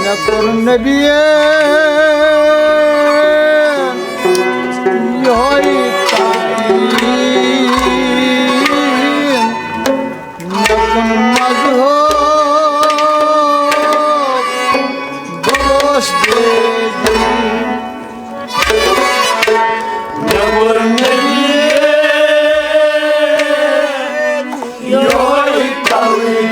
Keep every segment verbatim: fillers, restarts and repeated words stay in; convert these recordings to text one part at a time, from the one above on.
مےٚ کوٚر نبیَن یِہوٚے تعلیٖم، مےٚ کُن مذہب، بہٕ گوس بے دین۔ مےٚ کوٚر نبیَن یِہوٚے تعلیٖم،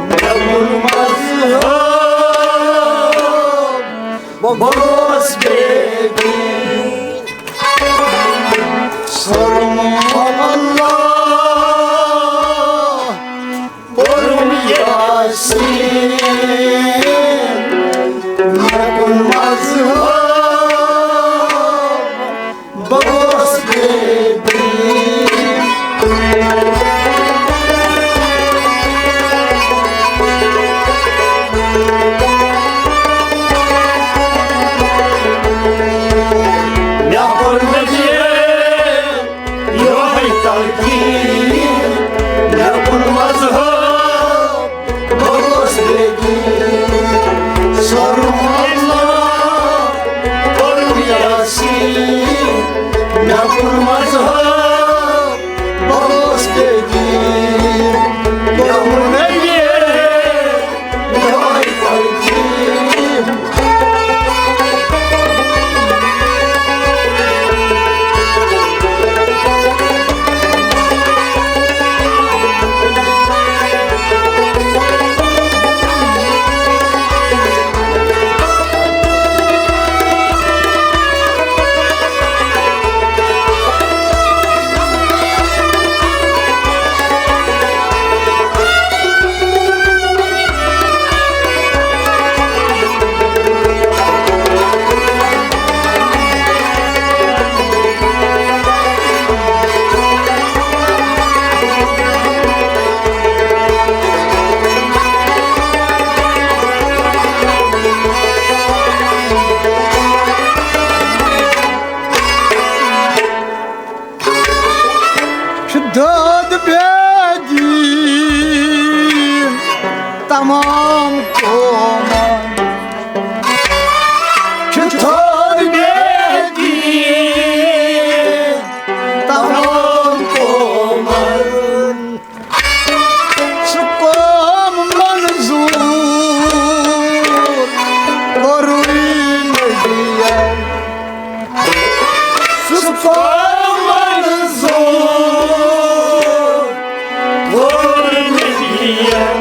مےٚ کُن مذہب، بہٕ گوس بے دین۔ سوٚرُم اللہ، پوٚرُم یاسیٖن، مےٚ کُن مذہب، بہٕ گوس بے دین۔ مےٚ کوٚر نبیَن یِہوٚے تلقیٖن، مےٚ کُن مذہب، بہٕ گوس بے دین۔ سوٚرُم اللہ، پوٚرُم یاسیٖن، مےٚ کُن مذہب، بہٕ گوس بے دین۔ مےٚ کوٚر نبیَن یِہوٚے تلقیٖن۔ چھُ دٲد بے دیٖن تمام قومن۔ چھُ دٲد بے دیٖن تمام قومن۔ سُہ قوم منظوٗر کوٚرُے نبیَن۔ سُہ قوم منظوٗر کوٚر نبیَن۔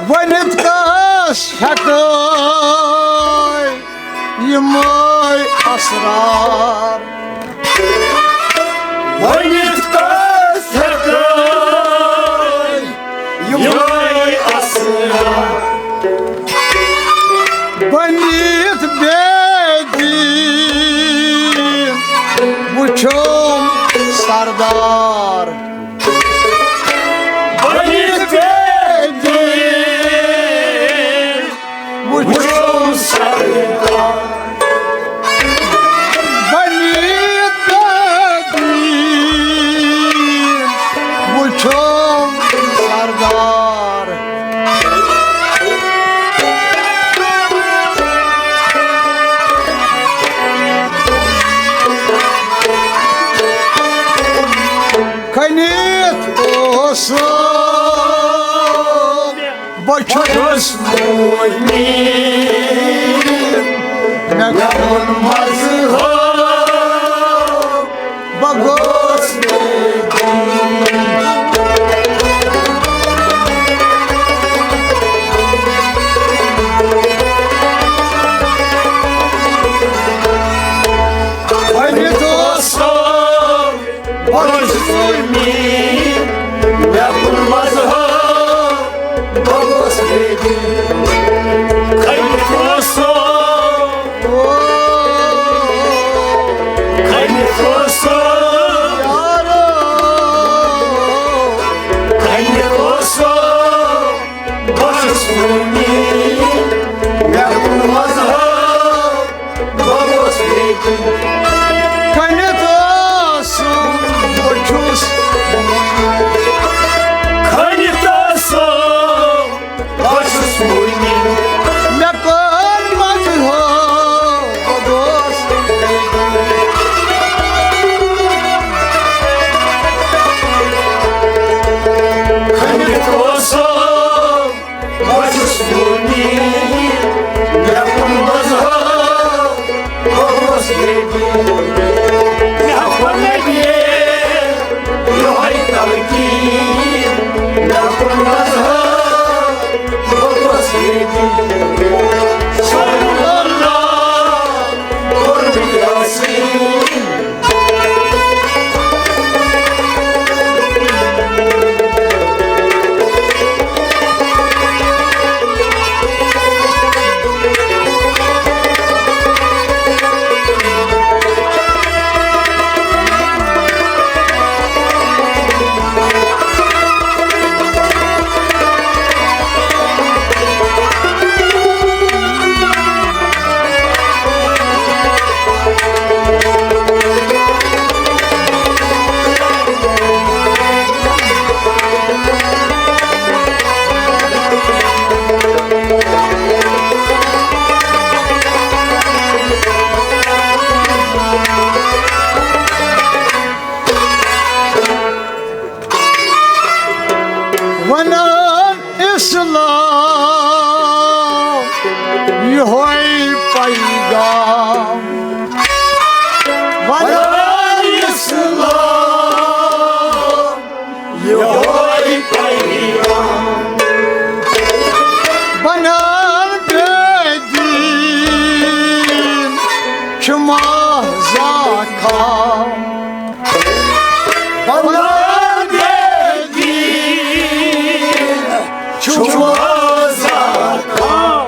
ؤنِتھ کس ہٮ۪کو یِمے اسرار؟ ؤنِتھ کس ہٮ۪کو یِمے اسرار؟ بٔنِتھ بے دیٖن وٕچھُم سردار۔ بٔنِتھ بے دیٖن وٕچھُم سردار۔ بٔنِتھ بے دیٖن وٕچھُم سردار۔ کھٔنِتھ اوسُم بہٕ چھُس مومِن، مےٚ کوٚر مذہب، بہٕ گوس بے دین۔ وۄنۍ دوستو، بہٕ چھُس مومِن، مےٚ کوٚر مذہب، بہٕ گوس بے دین۔ کھٔنِتھ اوسُم، کھٔنِتھ اوسُم، کھٔنِتھ اوسُم، بہٕ چھُس مومِن، مےٚ کوٚر مذہب، بہٕ گوس بے دین۔ کھٔنِتھ اوسُم، بہٕ چھُس، کھٔنِتھ اوسُم، بہٕ چھُس مومِن۔ مےٚ کوٚر مذہب، بہٕ گوس بے دین۔ کھٔنِتھ اوسُم، بہٕ چھُس مومِن، مےٚ کوٚر مذہب، بہٕ گوس بے دین۔ مےٚ کوٚر نبی یِہوٚے تلقیٖن، مےٚ کوٚر مذہب، بہٕ گوس بے دین۔ صلی اللہ کوٚر مےٚ یاسیٖن۔ ونان اسلام یہوے پیغام، ونان اسلام یہوے پیغام، بنان بے دین چھُ ماہ زاخام۔ بنان بے دین چھُ ماہ زاخام۔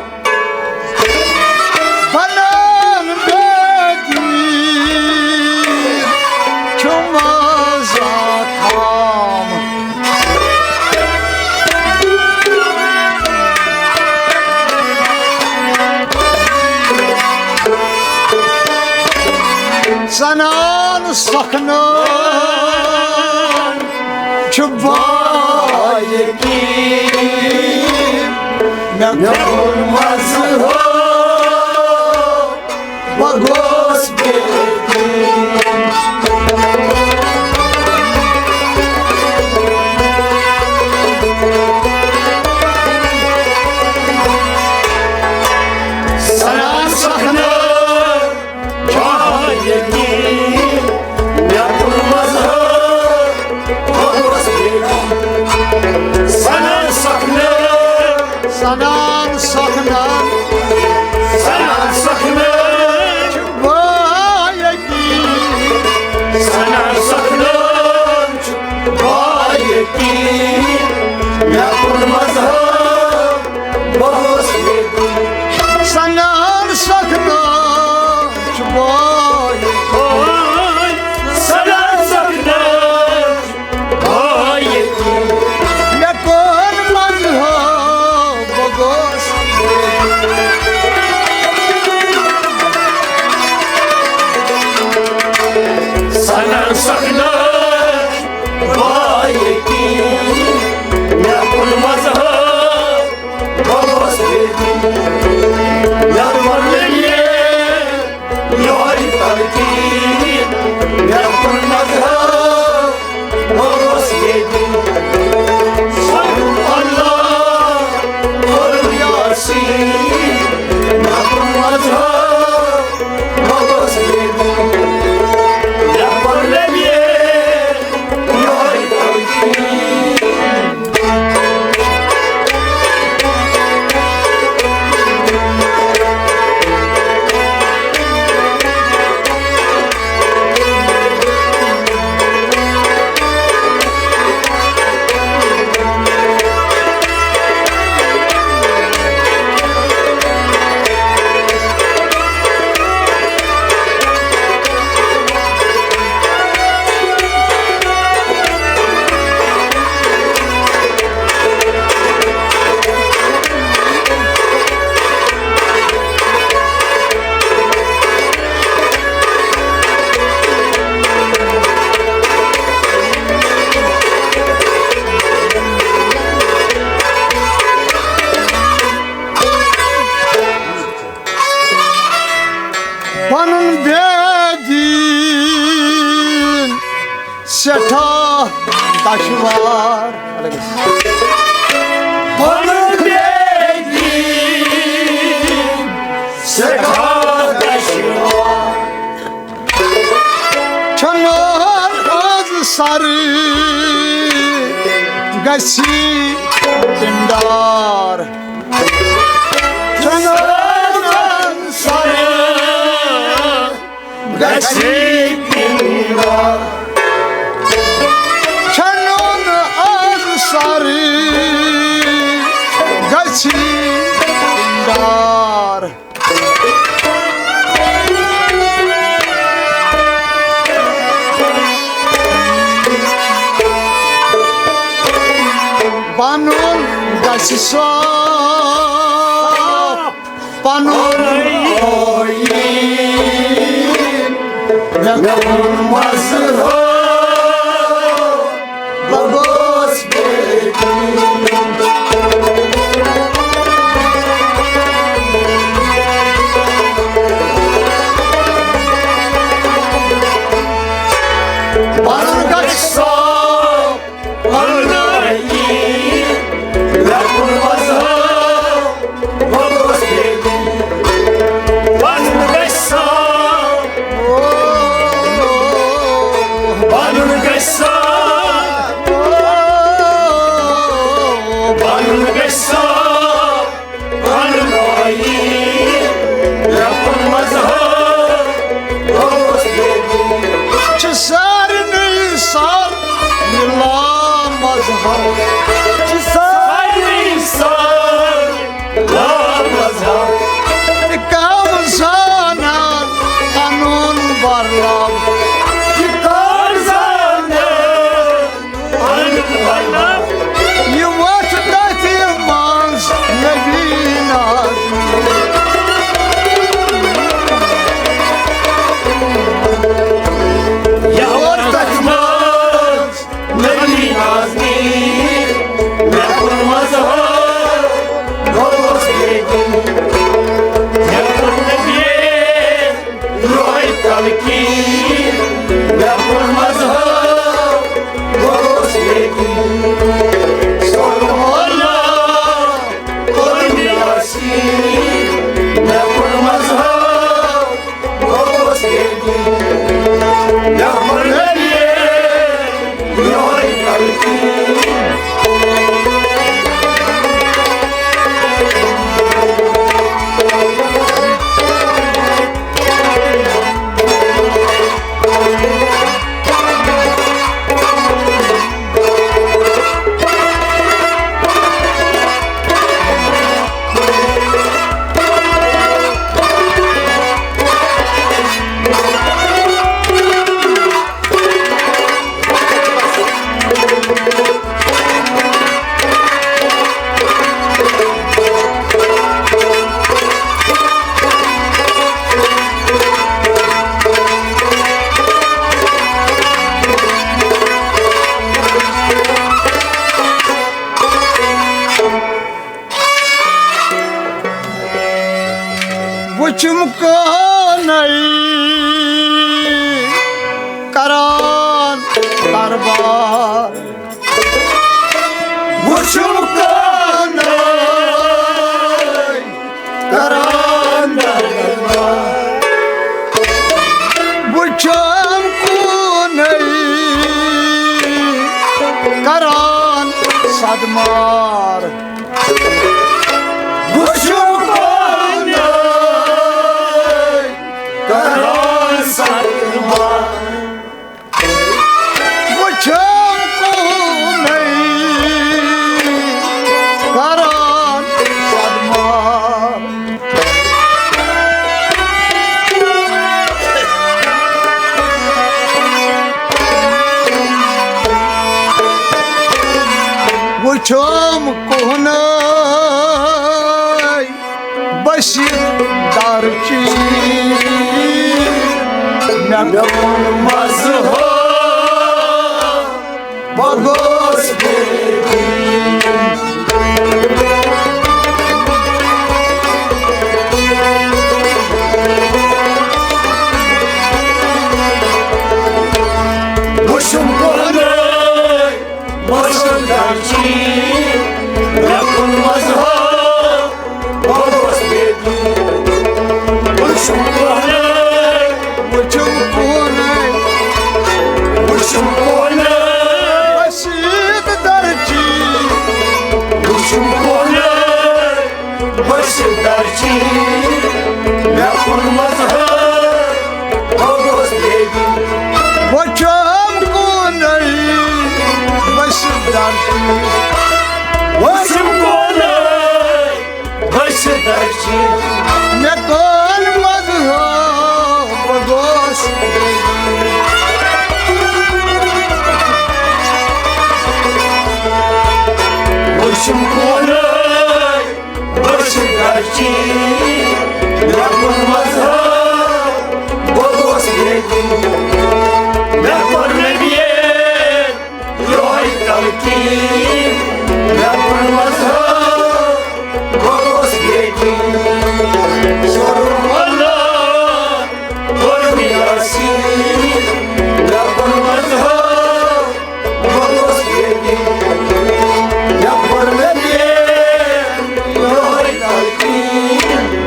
سنان سخنان چھُ بایقین، مےٚ کوٚر مزٕ ہو، بہٕ گوس بے یقین۔ سنان سخنان بایقین، مےٚ کوٚر مزٕ ہو، بہٕ گوس بے یقین۔ سنان سخنان، سنان سخنان، سنان سخنان چھُ بایقین۔ سنان سخنان چھُ بایقین، مےٚ کوٚر مزٕ ہو، بہٕ گوس بے یقین۔ سنان سخنان چھُ بایقین۔ سنان سخنان چھُ بایقین۔ مےٚ کوٚر مزٕ ہو، بہٕ گوس بے یقین۔ سنان سخنان بایقین، مےٚ کوٚر مزٕ ہو، بہٕ گوس بے یقین۔ مےٚ ووٚن نہٕ یہِ یورٕ تلقیٖن، مےٚ کوٚر مزٕ ہو، بہٕ گوس بے یقین۔ سورُم اللہ، سورُم یاسیٖن، مےٚ کوٚر مزٕ ہو، بہٕ گوس بے یقین۔ مےٚ ووٚن نہٕ یہِ پنُن بے دیٖن سٮ۪ٹھاہ دشوار۔ پنُن بے دیٖن سٮ۪ٹھاہ دشوار۔ چھنہٕ از سر گژھی پنڈار۔ چھنہٕ از سر گژھی پنڈار۔ چھنہٕ از سر گژھی پنڈار۔ بنُن گژھِ صاف پنُن ٲیٖن۔ مےٚ ووٚن مزٕ ہو، بہٕ گوس بے یقین۔ پنُن گژھِ صاف، پنُن ٲیٖن۔ مےٚ ووٚن مزٕ ہو، بہٕ گوس بے یقین۔ پنُن گژھِ صاف، پنُن گژھِ صاف، پنُن گژھِ صاف، پنُن ٲیٖن۔ مےٚ ووٚن مزٕ ہو، بہٕ گوس بے یقین۔ چھُ سارنٕے سر یہِ لامذہب، چھُ سارنٕے سر لامذہب۔ تہِ کم زانان قانون برلب، تہِ کم زانان قانون برلب۔ یہِ وتھ تتھ منٛز نبی ناز۔ چھُم کانَے کران دربار۔ وٕچھُم کانَے کران دربار۔ وٕچھُم کانَے کران صدمار۔ وٕچھُم کانَے کران صدمار۔ وٕچھُم کانَے کران صدمار۔ وٕچھُم کانَے بٔسِتھ درچی۔ مےٚ کوٚر مَزٕ ہا، بہٕ گوس بے دین۔ وٕچھُم کانَے بٔسِتھ درچی۔ مےٚ کوٚر مَزٕ ہا، بہٕ گوس بے دین۔ وٕچھُم کانَے، وٕچھُم کانَے، وٕچھُم کانَے بٔسِتھ درچی۔ وٕچھُم کانَے بٔسِتھ درچی۔ مےٚ کوٚر مَزٕ ہا، بہٕ گوس بے دین۔ وٕچھُم کانَے بٔسِتھ درچی۔ وٕچھُم کانَے بٔسِتھ درچی۔ مےٚ کوٚر مَزٕ ہا، بہٕ گوس بے دین۔ وٕچھُم کانَے بٔسِتھ درچی۔ مےٚ کوٚر مَزٕ ہا، بہٕ گوس بے دین۔ مےٚ کوٚر نبیَن یِہوٚے تلقیٖن۔ مےٚ کوٚر مَزٕ ہا، بہٕ گوس بے دین۔ سورُم اللہ، پوٚرُم یاسیٖن۔ مےٚ کوٚر مَزٕ ہا، بہٕ گوس بے دین۔ مےٚ کوٚر نبیَن یِہوٚے تلقیٖن۔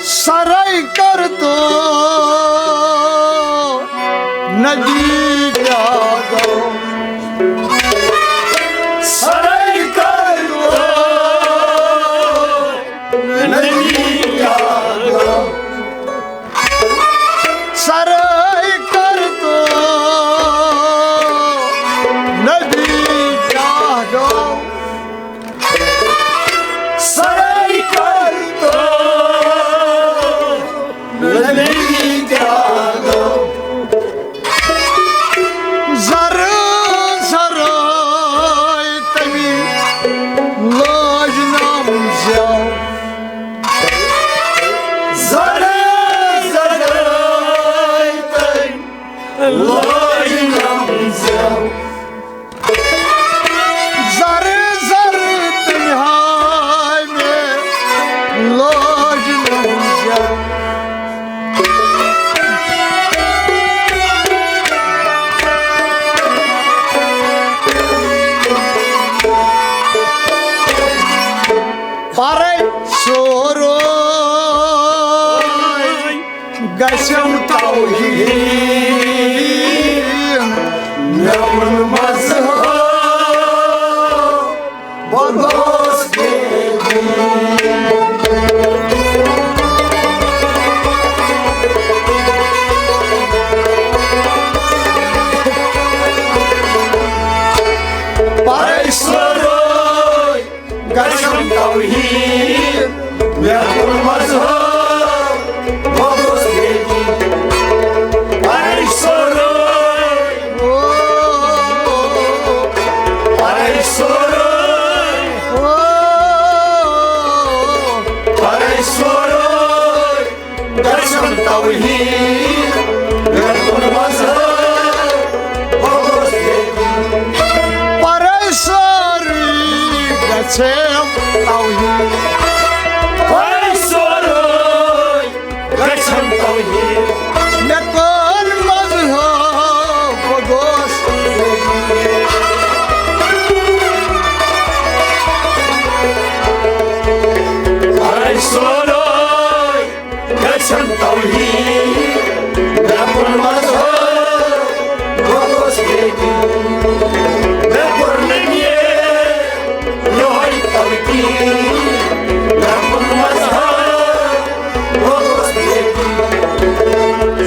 سرے کر تو ندی پیادو۔ سرے کر تو ندی پیادو۔ سرے کر تو ندی پیادو۔ سرے کر تو ندی پیادو۔ زر زرے تمی لوج نم زیو۔ زر زرے تمی لوج نم زیو۔ زر زر تمہِ ہاے مےٚ لوج نہٕ زیو۔ پرے سورُے گژھٮ۪م توہیٖن۔ مےٚ ووٚن مَزٕ ہا، بہٕ گوس بے دین۔ قسم توحید، مےٚ کوٚر مذہب، بہٕ گوٚژھ بے دین۔ پرے سورُے، پرے سورُے، پرے سورُے۔ گژھن توحید، مےٚ کوٚر مذہب، بہٕ گوٚژھ بے دین۔ پرے سورُے گژھن توحید۔ پرے سورُے گژھن توحید۔ مےٚ کوٚر مذہب، بہٕ گوٚژھ بے دین۔ پرے سورُے گژھن توحید، مےٚ کوٚر مذہب، بہٕ گوٚژھ بے دین۔ مےٚ کوٚر نبی یوٚہَے تلقین، مےٚ کوٚر مذہب، بہٕ گوٚژھ بے دین۔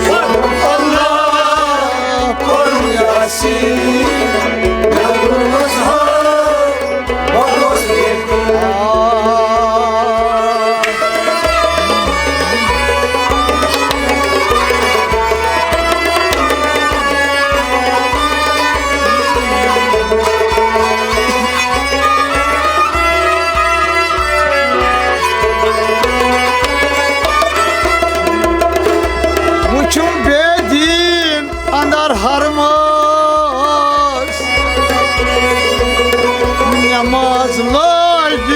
کوٚرُم اللہ، کوٚرُم یاسین، مےٚ کوٚر مذہب، بہٕ گوٚژھ بے دین۔ وٕچھُم بے دین اندر حرمس، نماز لٲگِتھ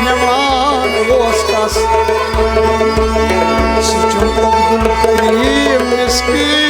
نِوان اوس تس۔ سُہ چھُ عبدالکریم مسکین